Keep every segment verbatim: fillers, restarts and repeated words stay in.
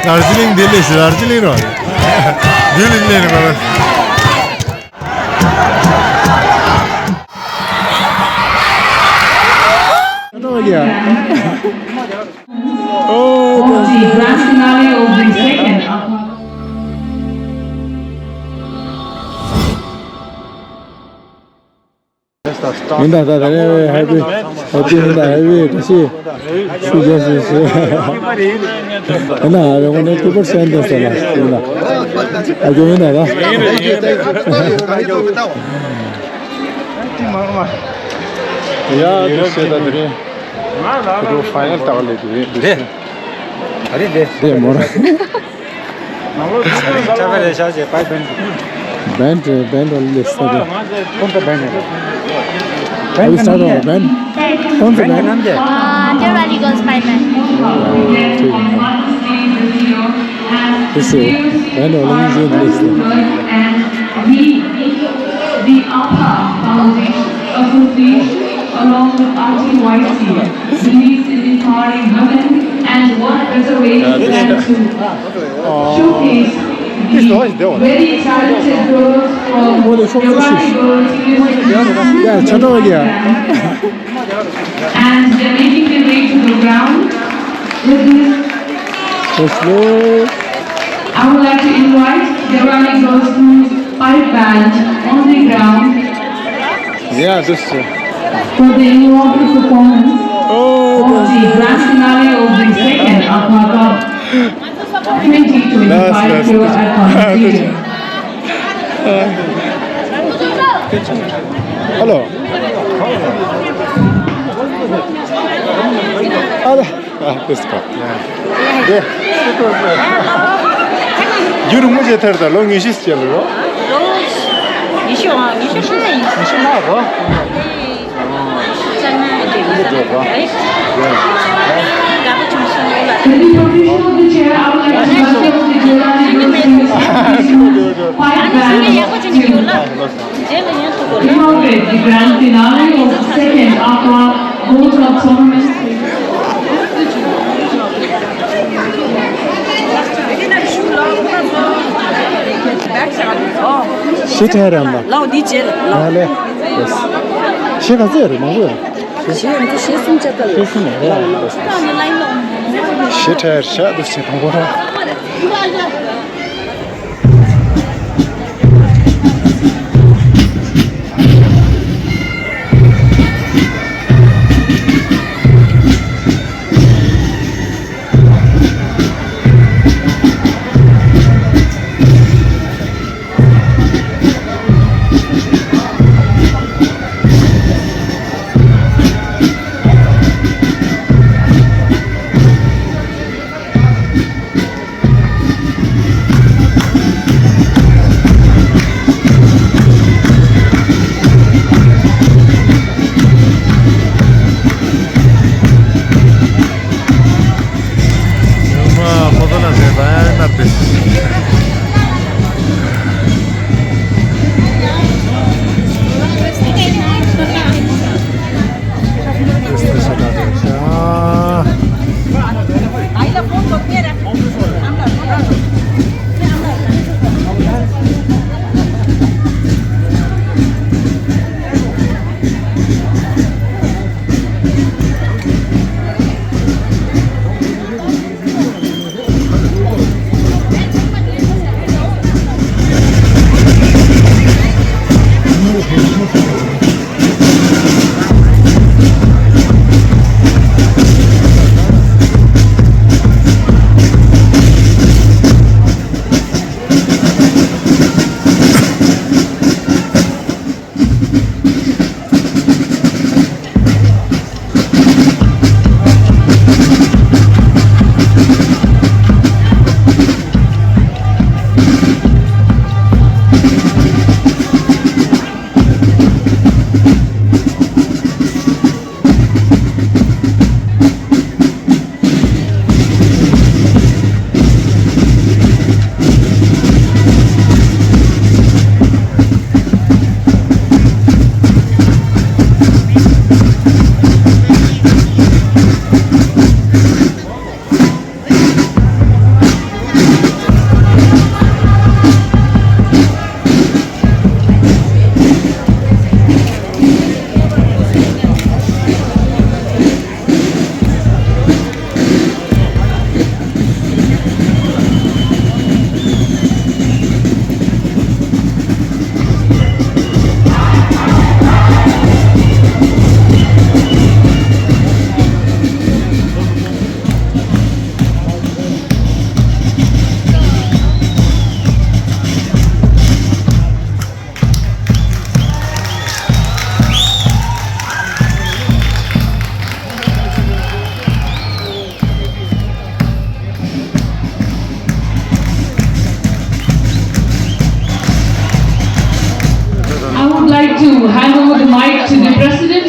दार्जिलिङ दिल्ली, दार्जिलिङ raw दिल्ली दिल्ली raw Oh, the grand finale of the second. མིན་ད་ད་ད་ནས་ཧེ་པི་ཧེ་པི་མིན་ད་ཧེ་པི་ད་ཤི་ཤི་རྒྱ་ཤི་ཤི་ཧེ་ན་ཧ་རེ་ངོ་ནས་ཏུ་པར་སེན་ཏེ་སེ་ལ་ཤི་ན་ཨ་ཇོ་མིན་ད་ད་ཡ་དུ་ཤེ་ད་དུ་རེ་ཁོ་ཕའི་ནལ་ལྟ་བ་ལས་དུ་རེ་དུ་ཤེ། ཨ་རེ་དེ། དེ་མོ་ར། ཁྲ་བ་རེ་ཤ་ཞེ་པའི་བན། བན་དེ་བན་ར་ལེ་ས་དེ། ཁོང་ཚོ་བན་རེད། བན་ག་ནམ་རྒྱལ། ཁོང་ཚོ་བན་ག་ནམ་རྒྱལ། Uh, Deer Valley Girls Five Band. This is band all music list. The Upper Foundation Association along with R T Y C believes in empowering women and want reservations and to showcase the very talented girls from Devali Girls Music Institute and they're making their way to the ground with this. I would like to invite Devali Girls School Pipe Band on the ground. Yeah, this. For the inaugural performance of the grand finale of the second Aqua Cup twenty twenty-five here at Congress Stadium. Hello. Hello. ཨ་ཏེས་ཀ་རྒྱུ་རིང་མོ་བྱས་ཐར་ད་ལོ་ཉི་ཤུ་ཅན་ལོ། ཉི་ཤུ་ཨ་ཉི་ཤུ་ལྔ་ཡིན། ཉི་ཤུ་ལྔ་རོ། Inaugurate the grand finale of the second Aqua Gold Cup tournament. ཤི་ཐལ་རམ་ལ། ལའོ་འདི་རྗེས་ལ་ལའོ། ལ་ལས། ཤི་ག་ཚད་རེད་མང་པོ་ཡོད། ཤི་འདི་ཤི་གསུམ་ཆ་ད་ལ། ཤི་གསུམ་ལ་རེད། ཤི་ཐལ་ཤ་འདུ་ཤི་དང་པོ་ར།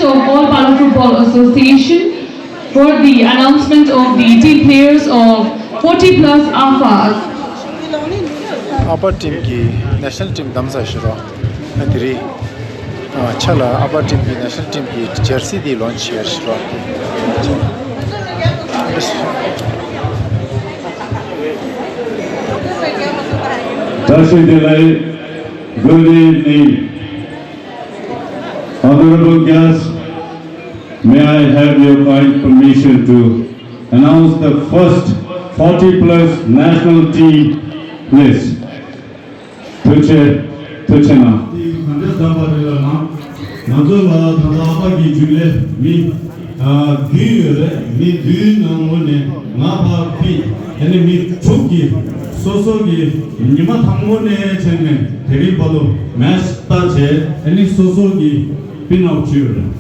of All Palo Football Association for the announcement of the team players of forty plus AFAs. ཨ་ཕ་ཊིམ་གྱི་ནེ་ཤ་ནལ་ཊིམ་བདམས་ས་ཞུ་རོགས། ཨ་དེ་རིང་ཨ་ཆ་ལ་ཨ་ཕ་ཊིམ་གྱི་ནེ་ཤ་ནལ་ཊིམ་གྱི་ཇར་སི་འདི་ལོན་ཆི་བྱས་ཞུ་རོགས། བཀྲ་ཤིས་བདེ་ལེགས། Good evening. Honorable guests, may I have your kind permission to announce the first forty plus national team list? ཐུགས་རྗེ་ཐུགས་རྗེ་གནང་། དེ་ག་འདྲ་བསམ་པ་རེད་ལབ་ན། ང་ཚོ་ལ་ད་ལྟ་ཨ་ཕ་གི་རྒྱུན་ལས་མི་ཨ་བདུན་ཡོད་རེད། མི་བདུན་ནང་ལོགས་ནས་ང་ཕར་ཕུད། ཨ་ནི་མི་དྲུག་གིས་སོ་སོ་གི་ཉི་མ་དང་པོ་ནས་བྱས་ནས་དེ་རིང་བར་དུ་མེ་ཆི་ལྟ་བྱས། ཨ་ནི་སོ་སོ་གི་པིན་ཨའུཊ་བྱས་ཡོད་རེད།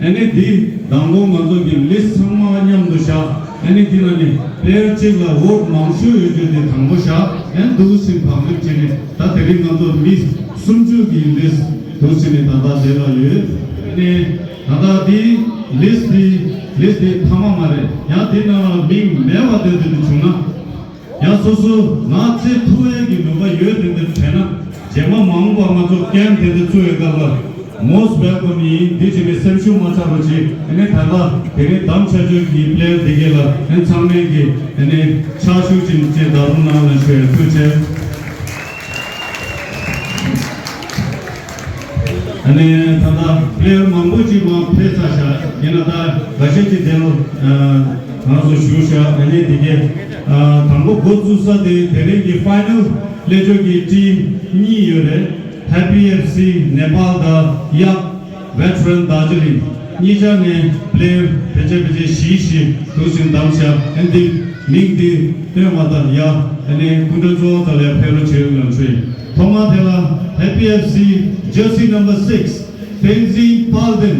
ཨ་ནི་འདི་མདང་དགོང་ང་ཚོ་གི་ལིསི་ཚང་མ་མཉམ་དུ་བཞག་ཨ་ནི་འདི་ནང་ནས་པི་ལེ་ཡར་གཅིག་ལ་ཝོཊ་མང་ཤོས་ཡོད་རྒྱུ་དེ་དང་པོ་བཞག་ཨ་ནི་འདུག་སེ་བག་ལེབ་བྱས་ནས། ད་དེ་རིང་ང་ཚོ་མི་སུམ་ཅུ་གི་ལིསི་འདུག་སེ་ནས་ད་ལྟ་དེ་ལ་ཡོད། ཨ་ནི་ད་ལྟ་འདི་ལིསི་འདི་ལིསི་འདི་མཐའ་མ་མ་རེད། ཡང་དེ་ནང་ལ་མིང་མེད་པ་དེ་འདྲ་དེ་འདྲ་བྱུང་ན། ཡང་སོ་སོ་ང་རྩེ་ཐུབ་ཡས་ཀྱི་ནུས་པ་ཡོད་དེ་འདྲ་བྱས་ན། རྗེས་མ་མ་འོངས་པ་ང་ཚོ་ཀེམ་དེ་འདྲ་བཙུགས་ཡས་སྐབས་ལ་most welcome ཡིན། འདི་བྱས་ནས་སེམས་ཤུགས་མ་ཆག་པ་བྱེད། ཨ་ནི་ད་ལྟ་དེ་རིང་བདམས་ཆ་རྒྱུ་གི་པི་ལེ་ཡར་འདི་གས་ལ་ཨ་ནི་ཚང་མས་ཀྱི་ཨ་ནི་ཕྱག་ཤུགས་ཅིག་ཅིག་ད་རུང་གནང་ལ་ཞུ་ཡས། ཐུགས་རྗེ་ཆེ། ཨ་ནི་ད་ལྟ་པི་ལེ་ཡར་མང་པོ་ཅིག་མར་ཕེབས་ཚར་ཤག་ཡིན་ན་ད་འགའ་ཤས་ཅིག་དེ་ལ་ང་ཚོ་བཞུགས་ཤག་ཨ་ནི་དེ་གས་དང་པོ་འགོ་བཙུགས་ས་དེ་དེ་རིང་གི་ཕའི་ནལ་སླེབས་ཕྱོགས་ཀྱི་ཊིམ་གཉིས་ཡོད་རེད། Happy F C Nepal དང་ཡག་Veteran Darjeeling གཉིས་ཆ་ནས་པི་ལེ་ཡར་ཕལ་ཆེར་ཕལ་ཆེར་བཞི་བཞི་འདུག་སེ་བདམས་ཤག་ཨ་ནི་མིང་འདི་སྟོན་པ་དང་ཡ་ཨ་ནི་སྐུ་མགྲོན་གཙོ་བོ་དང་ལས་ཕེབས་རོགས་བྱེད་ལ་འཚོལ་ཡིན། ཐོག་མ་དེ་ལ་Happy F C jersey number six Tenzin Palden།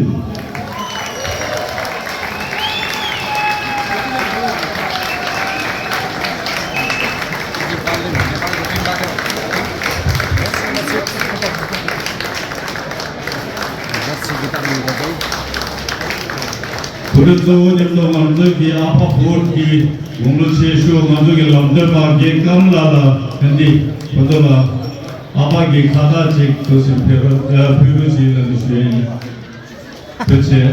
སྐུ་མགྲོན་གཙོ་བོ་མཉམ་དུ་ང་ཚོ་གི་ཨ་ཕ་བྷོ་ཌི་གི་དགུང་ལོ་ཆེ་ཤོས་ང་ཚོ་གི་ལམ་སྟོན་པ་རྒན་ཀམ་ལགས་ལ་ཕན་བདེ་ཁོ་ཚོ་ལ་ཨ་ཕ་གི་ཁ་བཏགས་ཅིག་འདུག་སེ་ཕུལ་རོགས་ཕུལ་རོགས་བྱེད་ལ་ནི་ཞུ་ཡ་ཡིན། ཐུགས་རྗེ་ཆེ།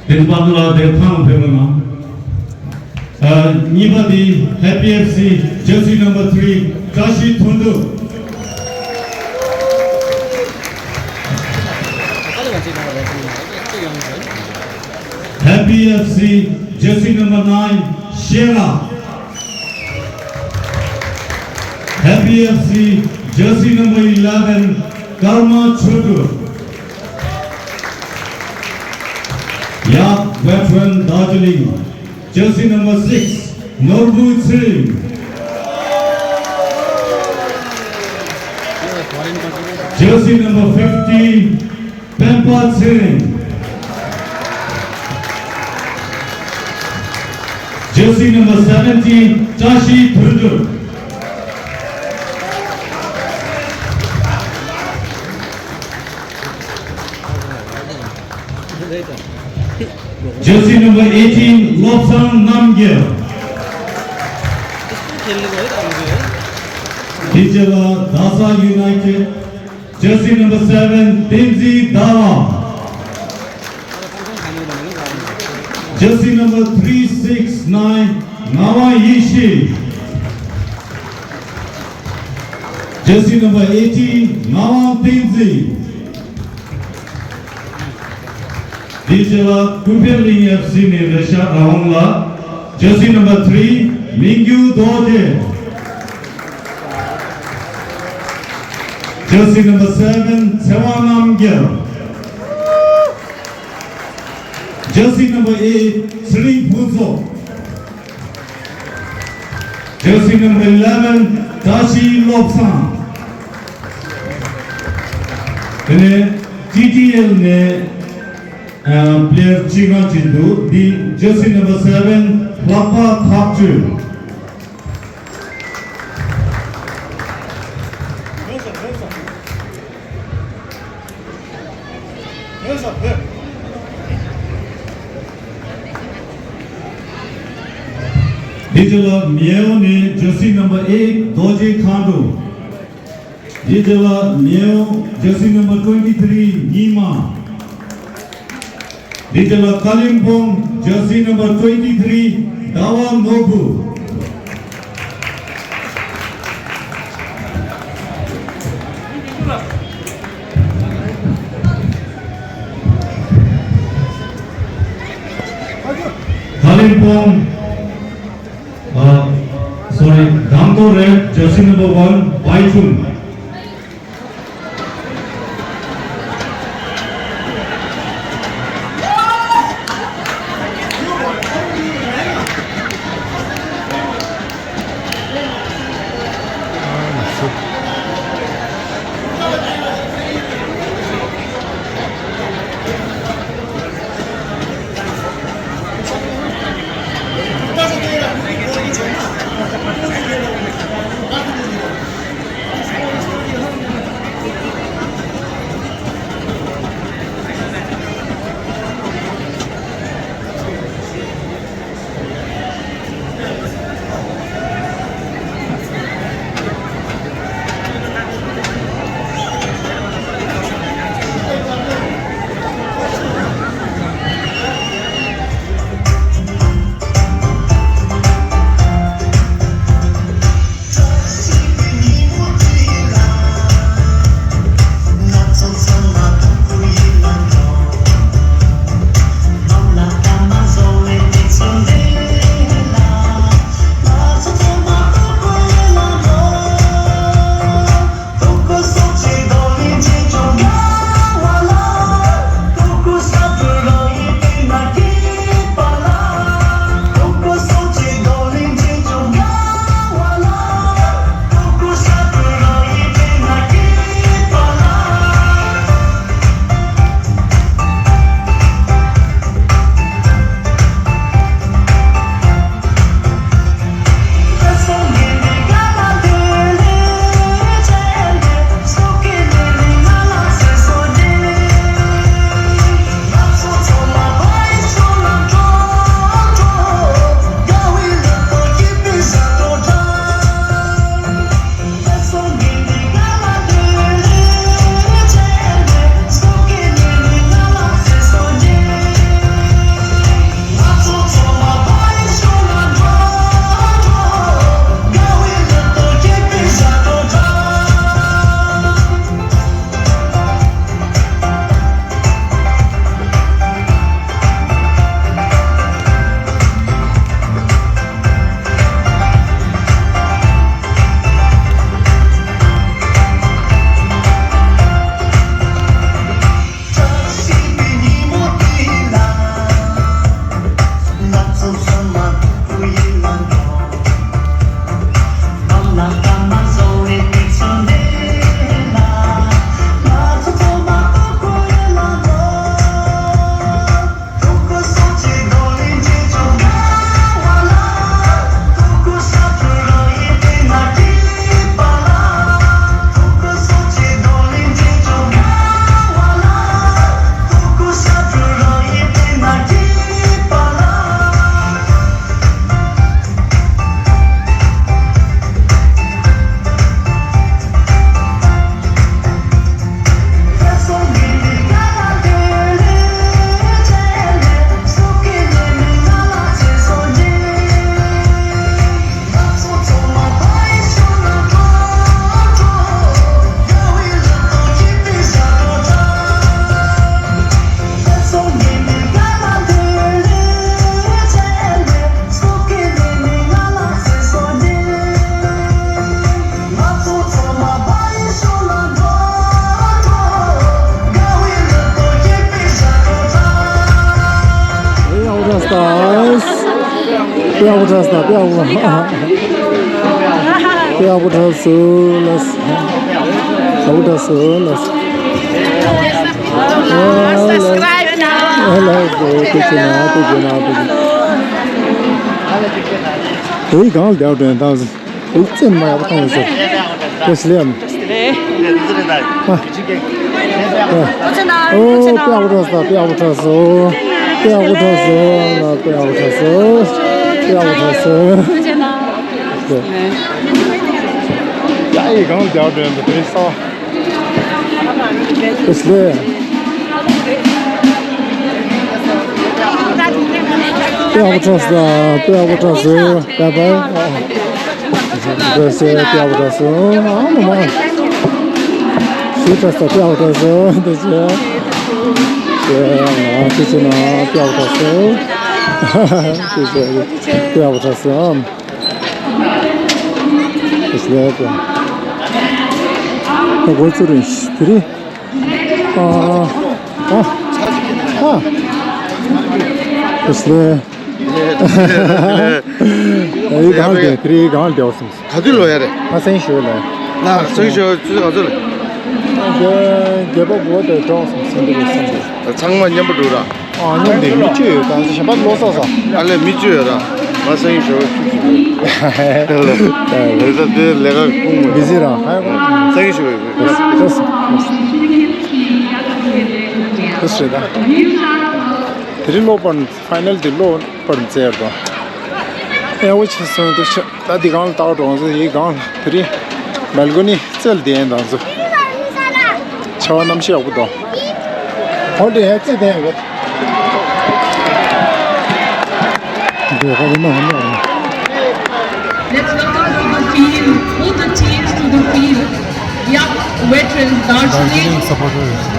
དེ་ཚོ་ཕར་ཚུར་ལ་དེ་ཐང་ཕེབས་པ་ན། ཨ། གཉིས་པ་དེ་Happy F C jersey number three བཀྲ་ཤིས་དོན་གྲུབ། Happy F C jersey number nine ཤེས་རབ། Happy F C jersey number eleven ཀརྨ་ཆོས་སྒྲོན། ཡག་Veteran Darjeeling jersey number six ནོར་བུ་ཚེ་རིང་། Jersey number fifteen སྤེན་པ་ཚེ་རིང་། Jersey number seventeen བཀྲ་ཤིས་དོན་གྲུབ། Jersey number eighteen བློ་བཟང་རྣམ་རྒྱལ། དེ་རྗེས་ལ་རྡ་ས་United Jersey number seven བསྟན་འཛིན་ཟླ་བ། Jersey number three six nine ངག་དབང་ཡེ་ཤེས། Jersey number eighteen ངག་དབང་བསྟན་འཛིན། དེའི་རྗེས་ལ་ཀུན་ཕན་གླིང་ཨེཕ་སི་ནས་རེ་ཤ་ར་ཝང་ལགས། Jersey number three མིང་རྒྱུད་རྡོ་རྗེ། Jersey number seven ཚེ་དབང་རྣམ་རྒྱལ། Jersey number eight ཚེ་རིང་ཕུན་ཚོགས། Jersey number eleven བཀྲ་ཤིས་བློ་བཟང་། དེ་ནས་ཊི་ཊི་ཨེལ་ནས་པི་ལེ་ཡར་གཅིག་གང་ཅིག་འདུག་འདི་Jersey number seven ལྷག་པ་ཐག་གཅོད། དེ་རྗེས་ལ་མེའོ་ནས་jersey number eight རྡོ་རྗེ་མཁའ་འགྲོ། དེ་རྗེས་ལ་མེའོ་jersey number twenty three ཉི་མ། དེ་རྗེས་ལ་ཀ་ལིམ་པོང་jersey number twenty three ཟླ་བ་ནོར་བུ། ཀ་ལིམ་པོང་ཨ། སོ་རི། དང་ཐོག་རེད། jersey number one བའི་ཆུང་། Subscribe now. དེ་གང་ལ་བསྡད་དྲན་དང་། དེ་བཙན་མ་ཡག་པོ་མཐོང་ཡོད་ཟེར། དེ་སླེབས་ཡམ། ཨོ་ཙི་ན། ཨོ་ཙི་ན། དཔེ་ཡག་པོ་དྲན་སོང་། དཔེ་ཡག་པོ་དྲན་སོང་། དཔེ་ཡག་པོ་དྲན་སོང་། དཔེ་ཡག་པོ་དྲན་སོང་། དཔེ་ཡག་པོ་དྲན་སོང་། ཡ་ཡི་གང་རྒྱག་འགྲོ་ཡོད་འདུག་དེ་ས། དེ་སླེ། དེ་ཡག་པོ་ཆགས་སོང་། དེ་ཡག་པོ་ཆགས་སོང་། པའི་པའི། དེ་སེ་དེ་ཡག་པོ་ཆགས་སོང་། ཨ་མ་མ། ཞེ་དྲག་ས་དེ་ཡག་པོ་ཆགས་སོང་། དེ་སེ། དེ་ན་དེ་སེ་ན་དེ་ཡག་པོ་ཆགས་སོང་། དེ་སེ་དེ་ཡག་པོ་ཆགས་སོང་། དེ་སེ་དེ། ད་འགོ་ཚུགས་རིང་དེ་རིང་། ཨ། ཨ། ཨ། དེ་སེ། ཨེ་གང་དེ་དེ་རིང་གང་དེ་བ་སོང་། ག་དུས་ལོ་ཡ་རེད། ང་སེང་ཞོལ་ལ། ན་སེང་ཞོལ་ཆུ་ཚོད་ག་ཚོད་རེད། བརྒྱད་པ་དགུ་པ་དེ་གྲོངས་སོང་། སེང་གེ་རེད་སེང་གེ། ཚང་མ་མཉམ་པོ་འགྲོ་ར། ཨ་མཉམ་དེ་མི་བཅུ་ཡོད། གང་ཚེ་གཞན་པ་ལོ་སོ་སོ། ཨ་ལས་མི་བཅུ་ཡོད་ར། ང་སེང་ཞོལ་ཆུ་ཚོད་ལ། ལས་ས་དེ་ལས་ཀ་ཁུངས་མི་སི་ར་ཧ་ཡ་ཁུངས། སེང་ཞོལ་ཡོད། ལོ་སོ་སོ། ལོ་སོ་སོ་རེད་ད། དེ་རིང་ལོ་པར་ཕའི་ནལ་དེ་ལོ་པར་མཛད་དོ། ཨེ་འོ་ཆེ་སོང་དུ་ཆ། ད་འདི་གང་ལ་བཏགས་འགྲོ་ཚོ། ཡི་གང་ལ་དེ་རིང་བལ་ཀོ་ནི་རྩལ་ལྡན་དང་ཚོ། ཆ་བ་གནམ་གཤིས་ཡག་པོ་དང་། ཧོ་འདི་ཧེ་རྩལ་ལྡན་ཡོད། འདི་ཧ་གི་ན་ཧ་ན། Let's welcome to the field, both the teams to the field. Young veterans Darjeeling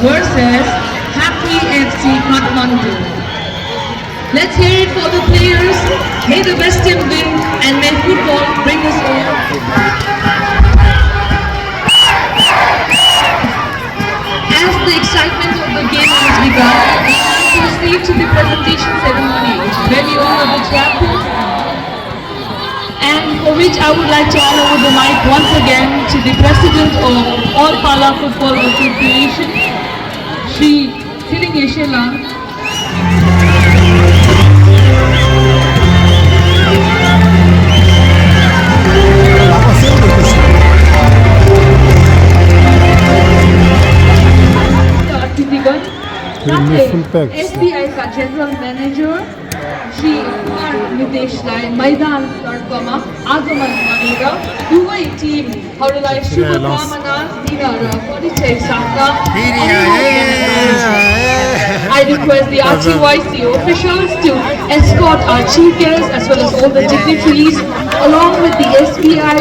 versus Happy F C Kathmandu. Let's hear it for the players. May the best team win and may football bring us all. As the excitement of the game has begun, we now proceed to the presentation ceremony, where we honor the champion. And for which I would like to hand over the mic once again to the President of All Pala Football Association, Shri Tshilling Yeshe Lang. Artitigan, સાથે S B આઈ કા general manager Shri કુમાર મિતેશ રાય મૈદાન તડકામાં આગમન गरेर दुवै टिमहरूलाई शुभकामना दिन र परिचय साथमा अनुरोध गर्दछु। I request the R T Y C officials to escort our chief guests as well as all the dignitaries along with the S B I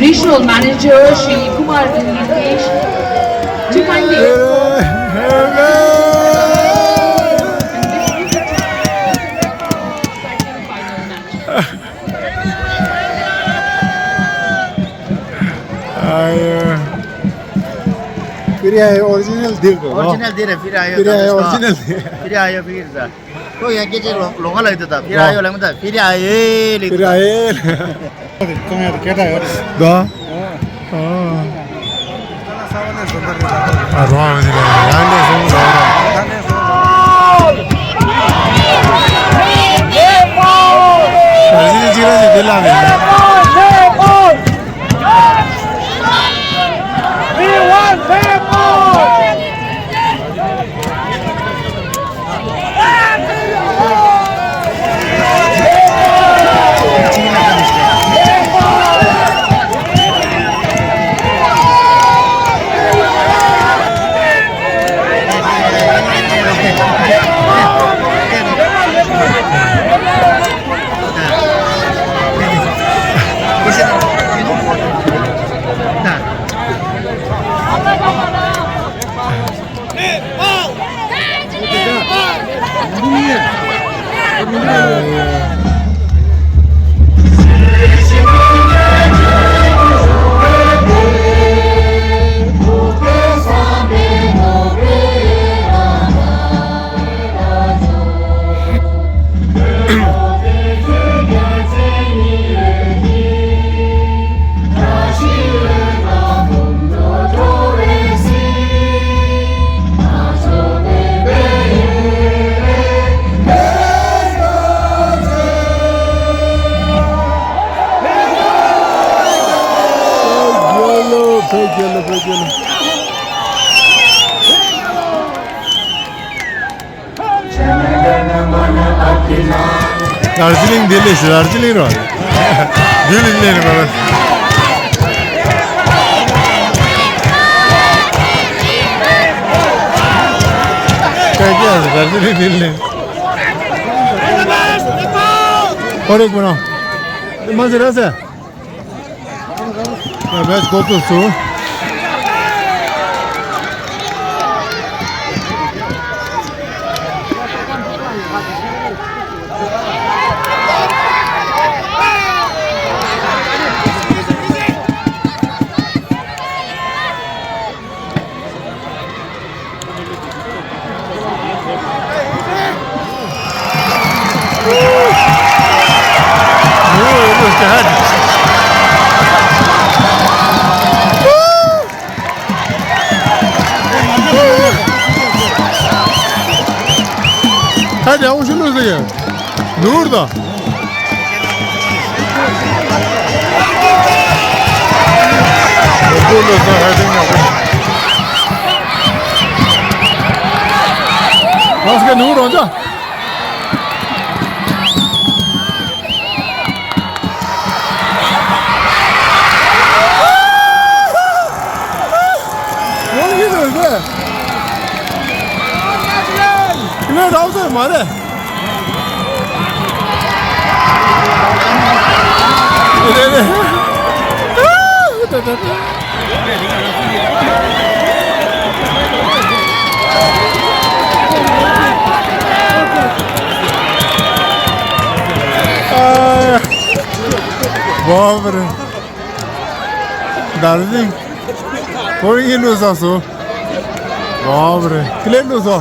regional manager Shri Kumar Mitesh to kindly escort. फिर आयो ओरिजिनल दिल को। ओरिजिनल दिल है, फिर आयो फिर आयो ओरिजिनल दिल। फिर आयो फिर सा। तो यहाँ के जे लोंगा लगता था, फिर आयो लगता, फिर आए फिर आए। कौन यार केटा यार। दा। दार्जिलिङ दिल्ली छ, दार्जिलिङ र। འདི་ལ་སླེབས་རེད་པ། སྐད་ཆ་ཟེར་ག་ཚོད་རེད་འདི་ལ་སླེབས། ཨོ་རེད་ཁོ་རང་། མ་ཟེར་ར་ཟེར། ཡ་མེཆ་འགོ་ཚུགས་སོང་། ད་རྒྱལ་པོ་ཤི་ལུགས་ཟེར་ཡ། ནོར་ད། ནོར་བུ་ལོ་ཟེར་ཧ་ཅང་ཡག་པོ། ང་ཚོ་ག་ནོར་རང་ཅག་ཡོང་གི་འདུག་ཟེར། ཁྱེད་རང་རང་སོ་མ་རེད། རེད་རེད། ཨ། བ་བ་རེད། ད་རེད། ཁོ་རང་གཉིས་བླུགས་ས་སོ། བ་བ་རེད། ཀི་ལེ་བླུགས་སོ།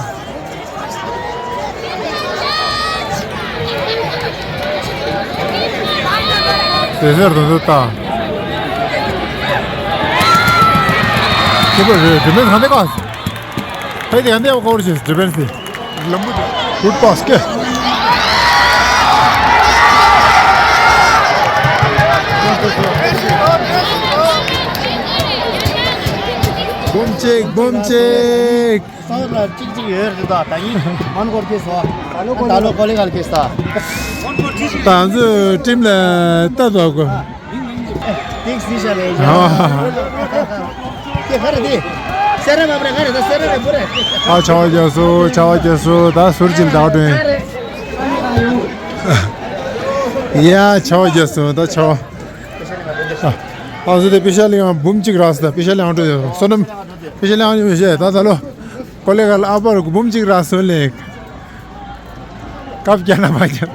དེ་ཟེར་དུ་འདུག་ད། ཁྱེད་པ་རེད། དེ་མིན་གང་དེ་ག་ཧེ་དེ་ཡང་དེ་ཡང་ཀོ་ར་ཅིས་ཌི་ཕེན་སི་ལམ་བུ་དེ་ཀུཌ་པཱས་ཀེ། སྦོམ་ཅིག་སྦོམ་ཅིག་ས་ལ་གཅིག་གཅིག་ཡོད་རེད་ད། ད་ཡིན་མོན་གྷོར་སྐྱེས་སོ། ད་ལོ་ཀོ་ལི་གྷལ་སྐྱེས་ད། ད་ཚོ་ཊིམ་ལ་ལྟ་དོ་གོ། ཏིག་སི་ཤ་ལེ་ཡ། ཨ། ཁྱེད་ག་རེ་དེ། སེ་ར་མ་པ་རེད་ག་རེ་ད་སེ་ར་རེད་པོ་རེད། ཨ་ཆ་བ་རྒྱ་སོ་ཆ་བ་རྒྱ་སོ་ད་ཟུར་ཅིག་ལ་ད་དོན། ཡ་ཆ་བ་རྒྱ་སོ་ད་ཆ་བ། ཨ་ཟེ་དེ་པི་ཤ་ལི་ཡང་འབུམ་གཅིག་རག་སི་ད་པི་ཤ་ལི་ཡང་འགྲོ་ཡོད་སོ་ནམ། པི་ཤ་ལི་ཡང་ཡོད་ཤེ་ད་ད་ལོ། ཀོ་ལེ་གལ་ཨ་པར་འབུམ་གཅིག་རག་སོ་ལེ། སྐབས་བརྒྱ་ན་མ་བརྒྱ།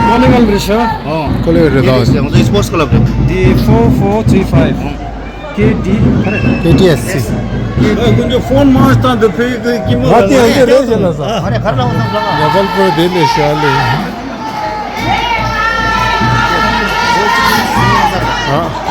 ཀོ་ལེ་གལ་རེད་ཤག་ཨོ། ཀོ་ལེ་གལ་རེད་ད། ང་ཚོ་སི་པོར་ཊི་ཀ་ལབ་རེད། ཌི་ཕོར་ཕོར་ཐི་ཕའིབ། ཀེ་ཌི། ཀེ་ཌི་ཨེས་སི། ཨ་ཁོང་ཚོ་ཕོན་མ་བཏང་དུ་ཕེ་གི་ཀི་མོ་ང་དེ་ཡང་དེ་རེད་ཟེར་ལ་ས། ཨ་རེ་གར་ལ་འོང་ས་ལ། ཡ་བལ་པོ་དེ་ལས་ཤ་ལེ། ཨ།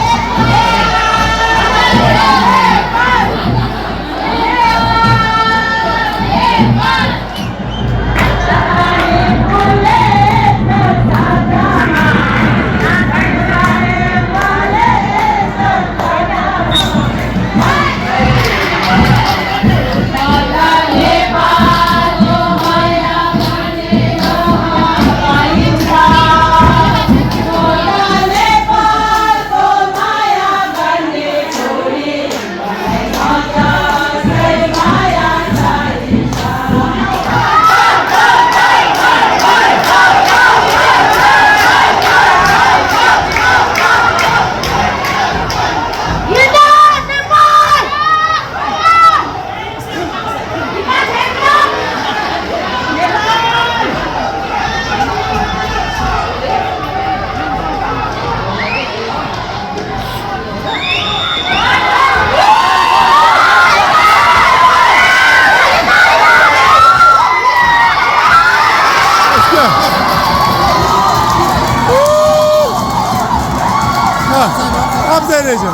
ཨབ་སེ་རེ་ཤ།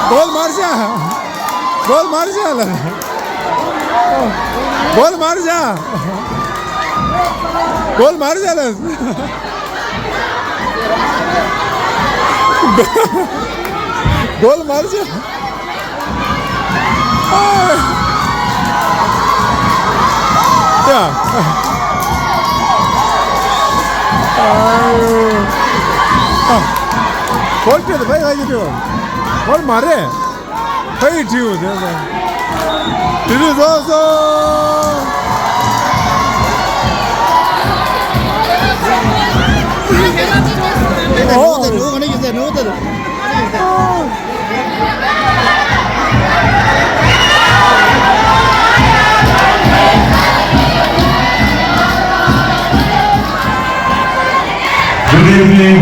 གོལ་མར་ཤ། གོལ་མར་ཤ་ལ། གོལ་མར་ཤ། གོལ་མར་ཤ་ལ། གོལ་མར་ཤ། ཡ། ཨ། ཨ། བོད་སྐད་དུ་ཕ་ཡི་ཁ་ཡི་དུ། བོད་མ་རེད། ཕ་ཡི་དྲིའུ་དེ་ལ། དེ་དུས་སོ་སོ། ཨོ། Good evening.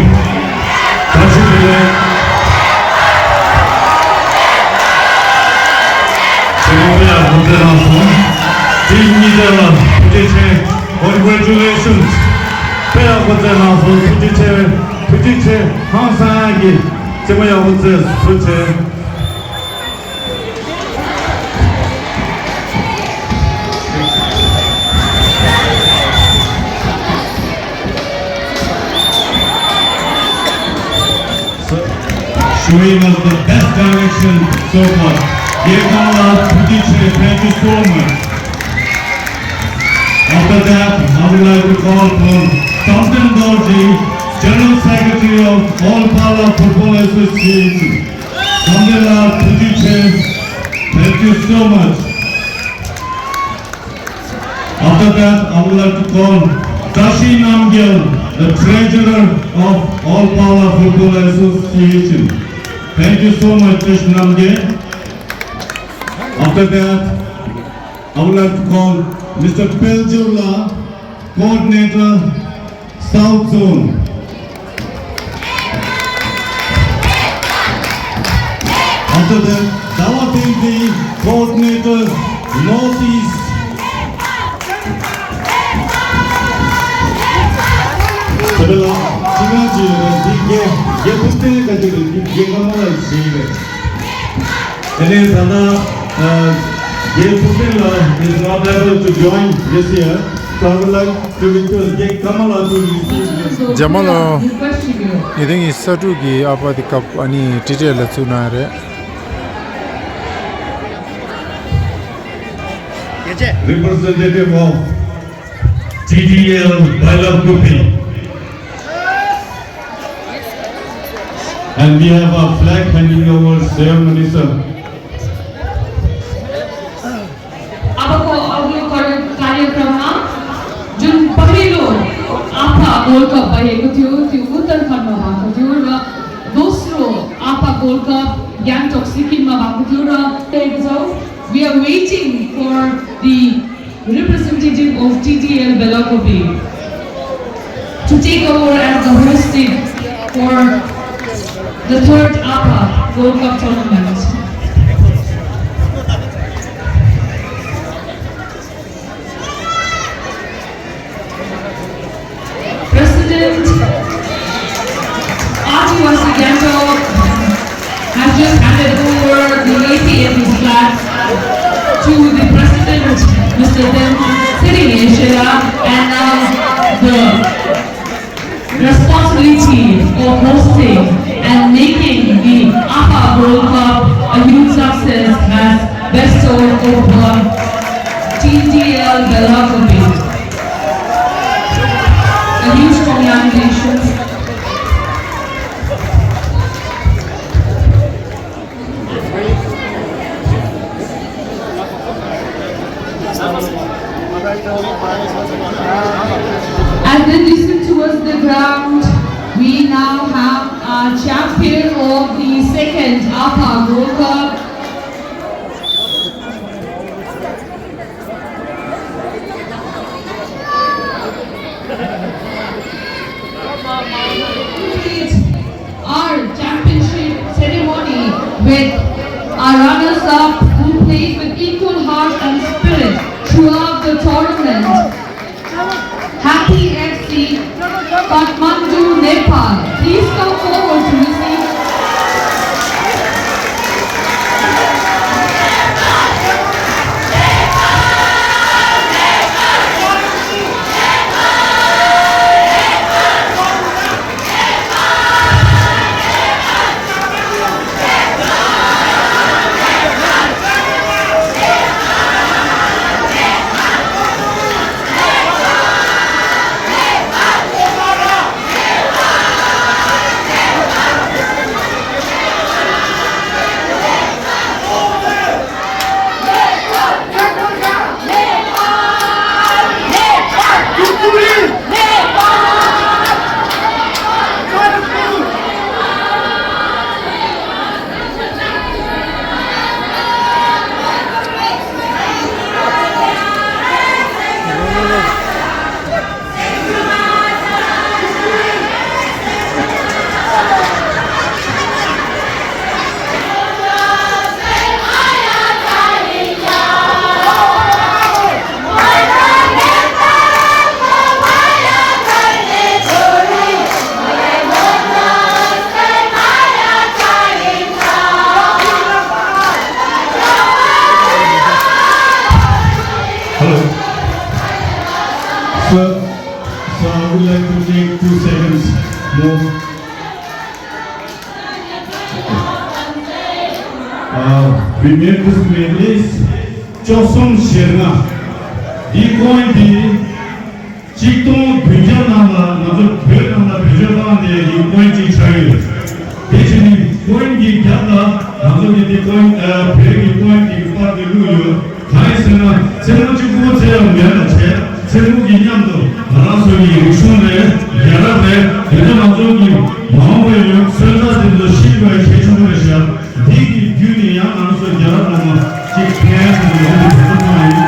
བཀྲ་ཤིས་བདེ་ལེགས། ཚང་མ་ལ་སྐུ་ཚེ་བརྟན་སོང་། དེ་ཉིད་ལ་ཐུགས་རྗེ་ཆེ། Congratulations. དཔེ་ཡག་པོ་བྱས་གནང་སོང་། ཐུགས་རྗེ་ཆེ། ཐུགས་རྗེ་ཆེ། ཧང་སང་གི་རྩེད་མོ་ཡག་པོ་རྩེས་སུ་ཆེ། Showing us the best direction so far. Yekamla Pudiche, thank you so much. After that, I would like to call upon Samten Dorji, General Secretary of All Pala Football Association. Samten Pudiche, thank you so much. After that, I would like to call Tashi Namgyal, the treasurer of All Pala Football Association. Thank you so much, Tashi Namgyal. After that, I would like to call Mister Peljurla, coordinator, South Zone. After that, Dawa Tengdi, coordinator, Northeast. Sabela, China ji, di ge, ge putte ka ji, ge ka ma la ji. And then, Dada, uh, Gail Putin is not able to join this year, so I would like to request Gail Kamala to receive. རྒྱ་མ་ལོ། ཉེ་དུས་ཀྱི་ས་ཕྲུག་གི་ཨ་ཕ་དེ་སྐབས་ཨ་ནི་ཊི་ཊི་ཨེལ་ལ་བཙུགས་གནང་རེད། Representative of T D L Bailakkupi. And we have a flag handing over ceremony, sir. अबको अगलो कार्य-, कार्यक्रममा जुन पहिलो आफा gold cup भएको थियो, त्यो उत्तराखण्डमा भएको थियो र दोस्रो आफा गोल्ड कप गान्तोक सिक्किममा भएको थियो र त्यही छ। We are waiting for the representative of T D L Belakopi to take over as the host team for the third APA Gold Cup tournament. President Adivasi Gangtok has just handed over the A P M A's flag to the President, Mister Dem Seri Neshela, and now the responsibility of hosting and making the APA World Cup a huge success has bestowed upon T D L Belakopi. A huge congratulations. As they listen towards the ground, we now have our champion of the second APA Gold Cup. Our championship ceremony with our runners-up who played with equal heart and spirit throughout the tournament. Happy F C, Kathmandu, Nepal. Please come forward to receive. བུད་མེད་སྐུ་སྲུང་མི་བཅུ་གསུམ་ཞེ་ལྔ། འདིའི་ཀོའིན་འདི་གཅིག་སྟོང་བདུན་བརྒྱ་ནང་ལ་ང་ཚོ་བོད་ནང་ལ་བེད་སྤྱོད་བཏང་ནས་འདིའི་ཀོའིན་གཅིག་ཆགས་ཡོད། དེ་བྱས་ནས་ཀོའིན་གྱི་རྒྱབ་ལ་ང་ཚོ་གི་འདི་ཀོའིན་ཨ་བོད་ཀྱི་ཀོའིན་གྱི་པར་འདི་བླུགས་ཡོད། གང་ཡིན་ཟེར་ན་མཚན་མོ་གཅིག་པུ་ཚེ་ཡང་མེད་ལ་བྱས། མཚན་མོ་གི་མཉམ་དུ་ང་རང་ཚོ་གི་རིག་གཞུང་རེད། རྒྱལ་རབས་རེད། དེ་ཚོ་ང་ཚོ་གི་མ་འོངས་པའི་ཡོང་སོན་རྩ་དེ་ཚོ་ཤེས་དགོས་གལ་ཆེན་པོ་རེད་ཤག་འདི་གི་བརྒྱུད་ནས་ཡང་ང་རང་ཚོ་རྒྱལ་རབས་ནང་ལ་ཅིག་ཕན་ཐོགས་ཡོང་གི་འདུག་ཨ་ནི་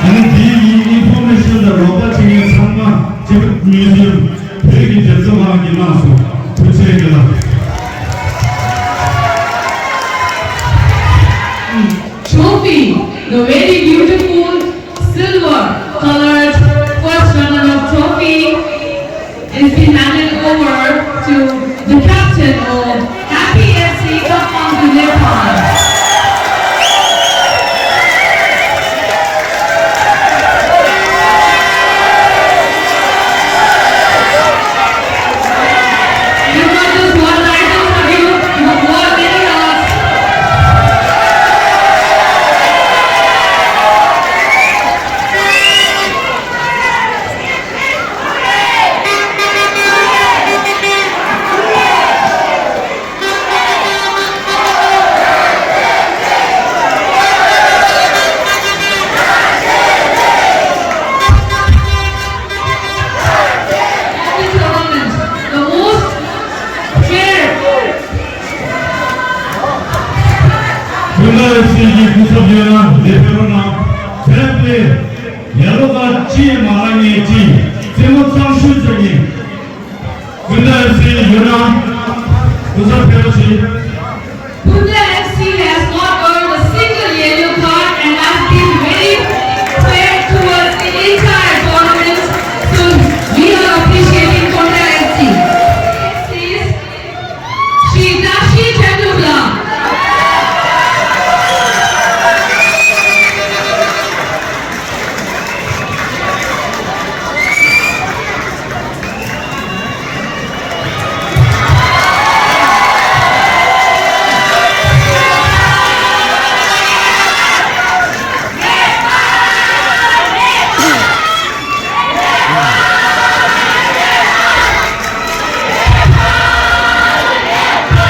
ཨ་ནི་འདི་ཡི་ཨིན་ཕོར་མེ་ཤན་དང་རོགས་པ་བྱེད་མཁན་ཚང་མ་ཅིག་མིའུ་ཟི་ཡམ་བོད་ཀྱི་རྒྱལ་ཚབ་ཁང་གི་གནང་སོང་། ཐུགས་རྗེ་ཆེ་ལགས། Trophy, the very beautiful silver colored first runner-up trophy is being handed over to the captain of Happy F C Kampong to Nepal. This was just one title for you. You have won many awards. Happy tournament. The most fair. སྤུན་ཟླ་ཡོད་ཚད་ཀྱི་སྐུ་ཚབ་ཡོད་ན་འདིར་ཕེབས་རོགས་གནང་། ཕེབས་ཏེ་ཡ་ལོ་ཀ་ཅི་ཡང་མ་ལ་ངེས་ཅི་རྩེད་མོ་གཙང་ཤོས་ཅན་ཡིན། སྤུན་ཟླ་ཡོད་ཚད་ཡོད་ན་སྐུ་ཚབ་ཕེབས་རོགས་ཞེས། Punda F C has not earned a single yellow card and has been very fair towards the entire tournament. So we are appreciating Punda F C. Next is Shri Tashi Chandula.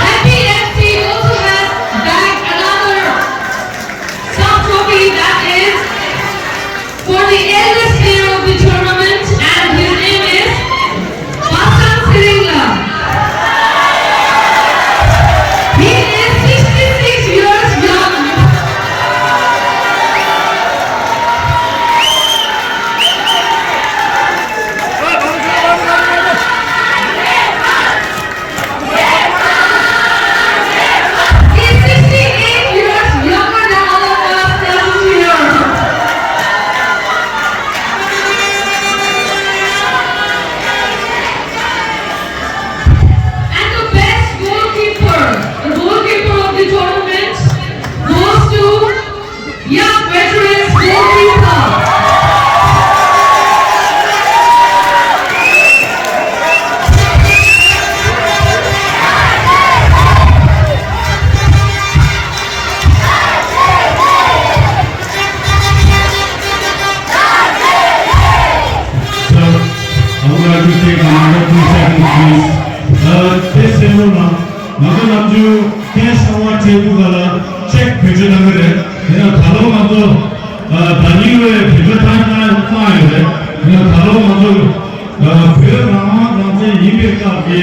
Happy F C also has bagged another sub-trophy, that is for the eldest player of the tournament, and his name is Pasang Siringla. He is sixty-six years young. He's sixty-eight years younger than all of us present here. And the best goalkeeper, the goalkeeper of the tournament, goes to Young Veterans Goalkeeper. Sir, I would like to take another two seconds, please. Uh, this several now. ང་ཚོ་ནམ་རྒྱུན་ཁེན་ཤང་བ་ཊེ་བུ་ག་ལ་ཅེག་བེད་སྤྱོད་གནང་གི་རེད། དེ་ཡང་ད་ལོ་ང་ཚོ་ཨ་ད་ཉིན་བའི་བེད་སྤྱོད་བཏང་བཏང་ཡོད་རེད། དེ་ཡང་ད་ལོ་ང་ཚོ་ཨ་བོད་རང་དབང་རང་བཙན་ཡིན་པའི་སྐབས་ཀྱི་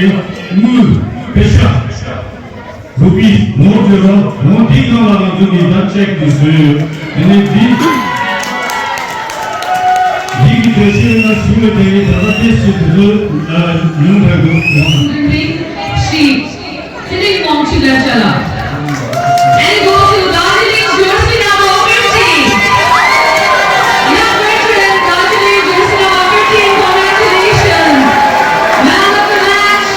དངུལ་པེ་ཤ་རུ་པི་ནོར་བརྗོད་རོགས་ངོ་འདི་སྒང་ལ་ང་ཚོ་གིས་ད་ཅེག་འདི་བཟོས་ཡོད། དེ་ནས་འདི་འདི་གི་གྲོས་གཞི་ཡིན་ན་ཞུ་བའི་དེ་ཡིན། ད་ལྟ་ཏེ་སི་དེ་ཚོ་ཨ་ཡོང་ཐག་གི་ཡོང་། Three, Philip Mongchi Lerchala. And goes to Darjeeling Jersey number fifteen. Young veteran, Darjeeling Jersey number fifteen, congratulations. Man of the match.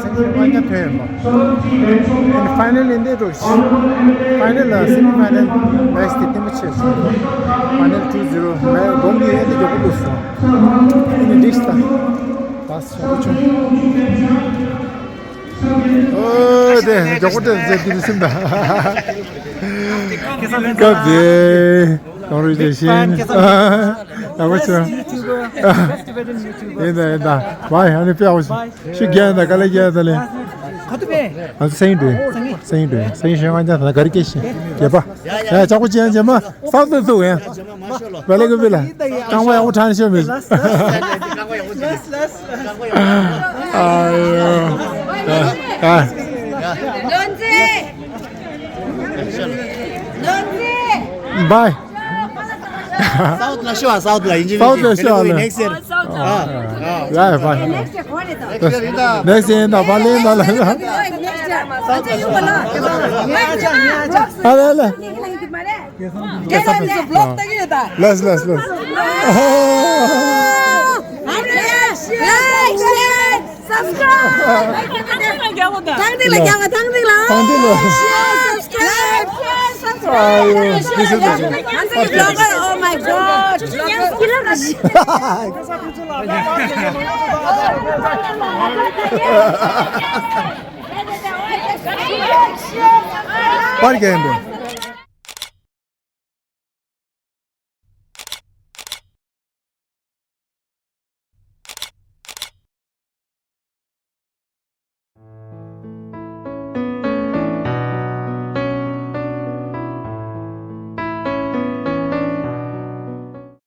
ཕ་ཉ་ཐོན་ཡོད་པ། ཨེན་ཕའི་ནལ་ཨེ་འདྲ་འགྲོ་ཤི། ཕའི་ནལ་ལ་སེ་མི་ཕའི་ནལ་མེཆ་དེ་ལྟད་མོ་ཆེ་སོང་། ཕའི་ནལ་ཊུ་ཛི་རོ་མེ་གོང་གི་ཨེ་འདྲ་མགྱོགས་པོ་འགྲོ་སོང་། ཨེ་འདྲ་འགྲིག་སྟ། བ་སོང་བྱུང་། ཨོ་དེ་མགྱོགས་པོ་དེ་ཟེར་དེ་སེམས་ད། སྐབས་དེ། Congratulations. ཡག་པོ་བྱུང་། ཡིན་ད་ཡིན་ད། བའི་ཨ་ནི་དཔེ་ཡག་པོ་བྱུང་། ཤི་རྒྱན་ད་ག་ལེ་རྒྱན་ད་ལེ། ཨ་ཚོ་སེང་འགྲོ། སེང་འགྲོ། སེང་ཤོད་ང་ཅག་ད་ག་རེ་སྐད་ཤེས། རྒྱས་པ། ཡ་ཅག་པོ་ཅན་ཅན་མ་ས་ཏུ་ཏུ་ཡ། བ་ལེ་གི་བི་ལ། རྐང་པ་ཡག་པོ་ཁྲ་ནས་ཤོད་མི། ཨ་ཡོ། ཨ། བའི། སའུ་ཐི་ལ་ཤོག་ཨ། སའུ་ཐི་ལ་ཡིན་གཅིག་སའུ་ཐི་ལ་ཤོག་ཨ་ལ། ནེགསི་ཡར། ཡ་ཡ་བའི། ནེགསི་ཡར་ཡིན་ད་བ་ལེན་ད་ལ། ཨ་ལ་ལ། ལས་ལས་ལས། Like, share, subscribe. ཐང་ཏི་ལ་རྒྱག་པ། ཐང་ཏི་ལ། ཐང་ཏི་ལ། Share, subscribe. ཨ་ཡོ། This is the vlogger. Oh my God. པར་རྒྱག་ཡིན་པས།